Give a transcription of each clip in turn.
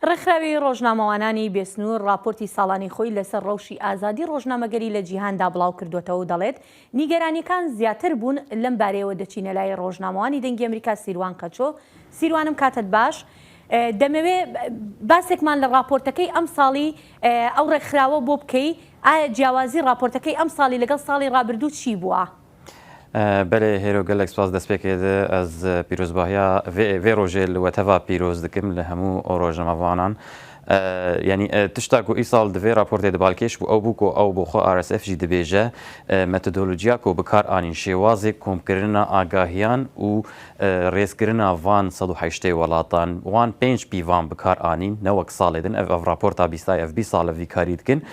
ڕێکخراوی ڕۆژنامەوانانی بێسنوور ڕاپۆرتی ساڵانەی خۆی لەسەر ڕەوشی ئازادی ڕۆژنامەگەری لە جیهاندا بڵاوکردووەتەوە و دەڵێت، نیگەرانییەکان زیاتر بوون، لەم بارەیەوە دەچینە لای ڕۆژنامەوانی دەنگی ئەمریکا سیروان کەچۆ. سیروانم کاتت باش. دەمەوێ باسێکمان لە ڕاپۆرتەکەی ئەمساڵی ئەو ڕێکخراوە بۆ بکەی، ئایا جیاوازی ڕاپۆرتەکەی ئەمساڵی لەگەڵ ساڵی ڕابردوو چی بووە؟ بەلێ هێرۆ گەلەک سپاس دەستپێکێ de ez pîrozbahiya vê vê rojê li we teva pîroz dikim li hemû rojnamevanan. Yanî tişta ku îsal di vê raportê de balkêş bû ew bû ku ew bo xwe RSF jî dibêje metodolojiya ku bi kar anîn şêwazê komkirina agahiyan û rêzkirina van 180 welatan wan pênc pîvan bi kar anîn ne wek salê din ev ev raporta bîstayê ev 20 sal e vî karî dikin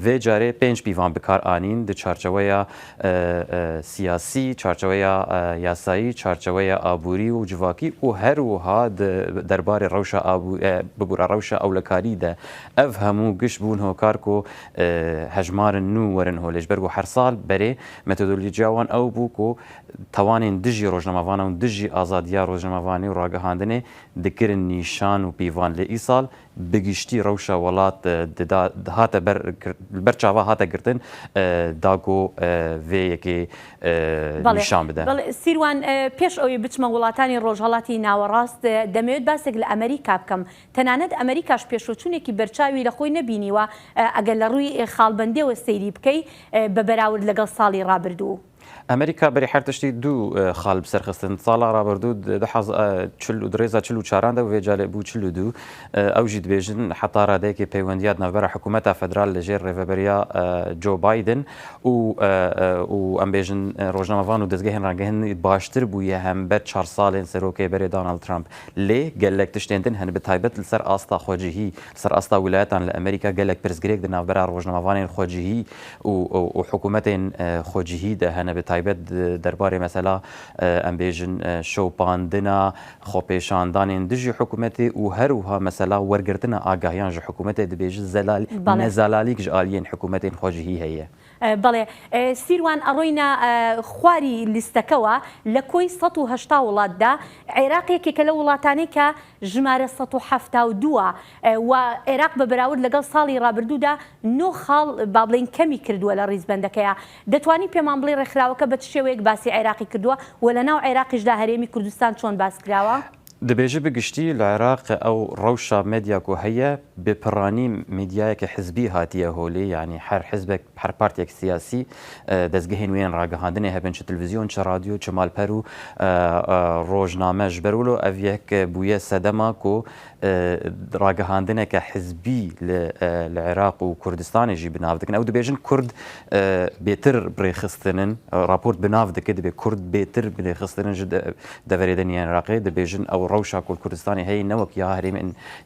vê carê pênc pîvan bi kar anîn di çarçeweya siyasî, çarçeweya yasayî, çarçeweya aborî û civakî û her wiha di derbarê rewşa bibûra rewşa ewlekarî de ev hemû giş bûn hokar ku hejmarin nû werin holê. Ji ber ku her sal berê metodolojiya wan ew bû ku tawanên dijî rojnamevanan û dijî azadiya rojnamevanî û ragihandinê dikirin nîşan û pîvan lê îsal Bi giştî rewşa welat dida hate ber li ber çava hate girtin da ku vê yekê nîşan bide. Belê Sîrwan pêş ئەوەی بچمە وڵاتانی ڕۆژهەڵاتی ناوەڕاست دەمەوێت باسێک لە ئەمەریکا بکەم. تەنانەت ئەمەریکاش پێشوەچوونێکی بەرچاوی لە خۆی نەبینیوە ئەگەر لە ڕووی خاڵبەندیەوە سەیری بکەی بە بەراورد لەگەڵ ساڵی ڕابردوو. ئەمریکا بەری هەر تشتی دوو خال بسەر خستن ساڵا ڕابردوو د ڕێزا 44 دە و vê carê bû 42 ئەو ژی دبێژن حتا ڕادەیەکی پەیوەندیات ناوبەرە حکوومەتە فدرال لە ژێر ڕێڤەبەریا جۆ بایدن و و ئەم بێژن ڕۆژنامەڤان و دەزگەهێن ڕاگەهێن باشتر بوویە هەمبەر چهار ساڵێن سەرۆکێ بەرێ داناڵد ترامپ لێ gelek tiştên din hene bi taybet li ser asta xwecihî li ser asta wilayetan li Amerîka gelek pirsgirêk di navbera rojnamevanên xwecihî û û hikûmetên xwecihî de hene bi taybet derbarê mesela em bêjin şopandina xwepêşandanên dijî hikûmetê û her wiha mesela wergirtina agahiyan ji hikûmetê dibêje zelal nezelalîk ji aliyên hikûmetên xwecihî heye. بەڵێ سیروان ئەڕۆینە خواری لیستەکەوە لە کۆی 180 وڵاتدا عێراق یەکێکە لەو وڵاتانەی کە ژمارە 172 ە و عێراق بە بەراورد لەگەڵ ساڵی ڕابردوودا نۆ خاڵ با بڵێین کەمی کردووە لە ڕیزبەندەکەیا. دەتوانی پێمان بڵێی ڕێکخراوەکە بە چ شێوەیەک باسی عێراقی کردووە و لە ناو عێراقیشدا هەرێمی کوردستان چۆن باس کراوە؟ دەبێژێ بە گشتی لە عێراق ئەو ڕەوشە مێدیا کو هەیە بە پڕانی مێدیایەکە حزبی هاتیە هۆلێ یانی هەر حزبێک هەر پارتێک سیاسی دەزگەهێن وێن ڕاگەهاندنێ هەبن چ تلڤزیۆن چ ڕادیۆ چ مالپەر و ڕۆژنامە ژ بەر ولۆ ئەv یەک بوویە سەدەما کو ڕاگەهاندنێکە حزبی لە عێراق و کوردستانێ ژی بناو دکن. ئەو دبێژن کورد بێتر برێخستنن، ڕاپۆرت بناو دکە دبێ کورد بێتر برێخستنن ژ دەڤەرێ دنیان عێراقێ دبێژن ئەو ڕەوشا کول کوردستانی هەیە نەوەک یا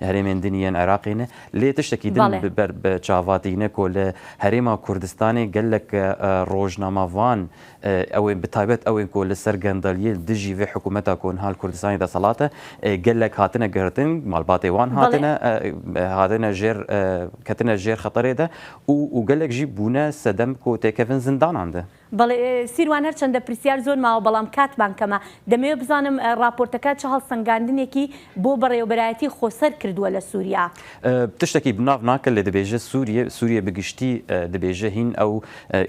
هەرێمێن دنیان عێراقێ نە لێ تشتێکی دن بەر بە چاڤاتینە کۆ لە هەرێما کوردستانێ گەلەک ڕۆژنامەڤان ئەوێ bi taybet ewên ku li ser gendeliyê li dijî vê hikûmeta ku niha li Kurdistanê deselat e gelek hatine girtin, malbatê wan hatine hatine jêr ketine jêr xeterê de û û gelek jî bûne sedem ku têkevin zindanan de. بەڵێ سیروان هەرچەندە پرسیار زۆر ماوە بەڵام کاتمان کەمە دەمەوێت بزانم ڕاپۆرتەکە چ هەڵسەنگاندنێکی بۆ بەڕێوەبەرایەتی خۆسەر کردووە لە سووریا؟ تشتێکی بناو ناکە لێ دەبێژە سووریە سووریە بە گشتی دەبێژە هین ئەو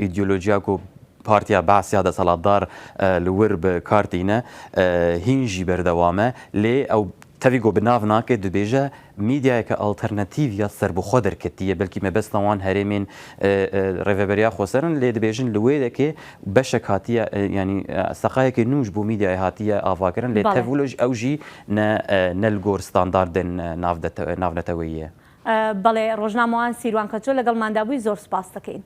ئیدیۆلۆژیا ku partiya Be'es ya deselatdar li wir bi kar tîne hîn jî berdewam e lê ew tevî ku bi nav nake dibêje mîdyayeke alternatîv ya serbixwe derketiye belkî mebesta wan herêmên rêveberiya xweser in lê dibêjin li wê dekê beşek hatiye yanî seqayekê nû ji bo mîdyayê hatiye avakirin lê tevûlo jî ew jî ne ne li gor standardên navneteweyî ye. بەڵێ ڕۆژنامەوان سیروان کەچۆ لەگەڵماندا بووی زۆر سوپاست دەکەین.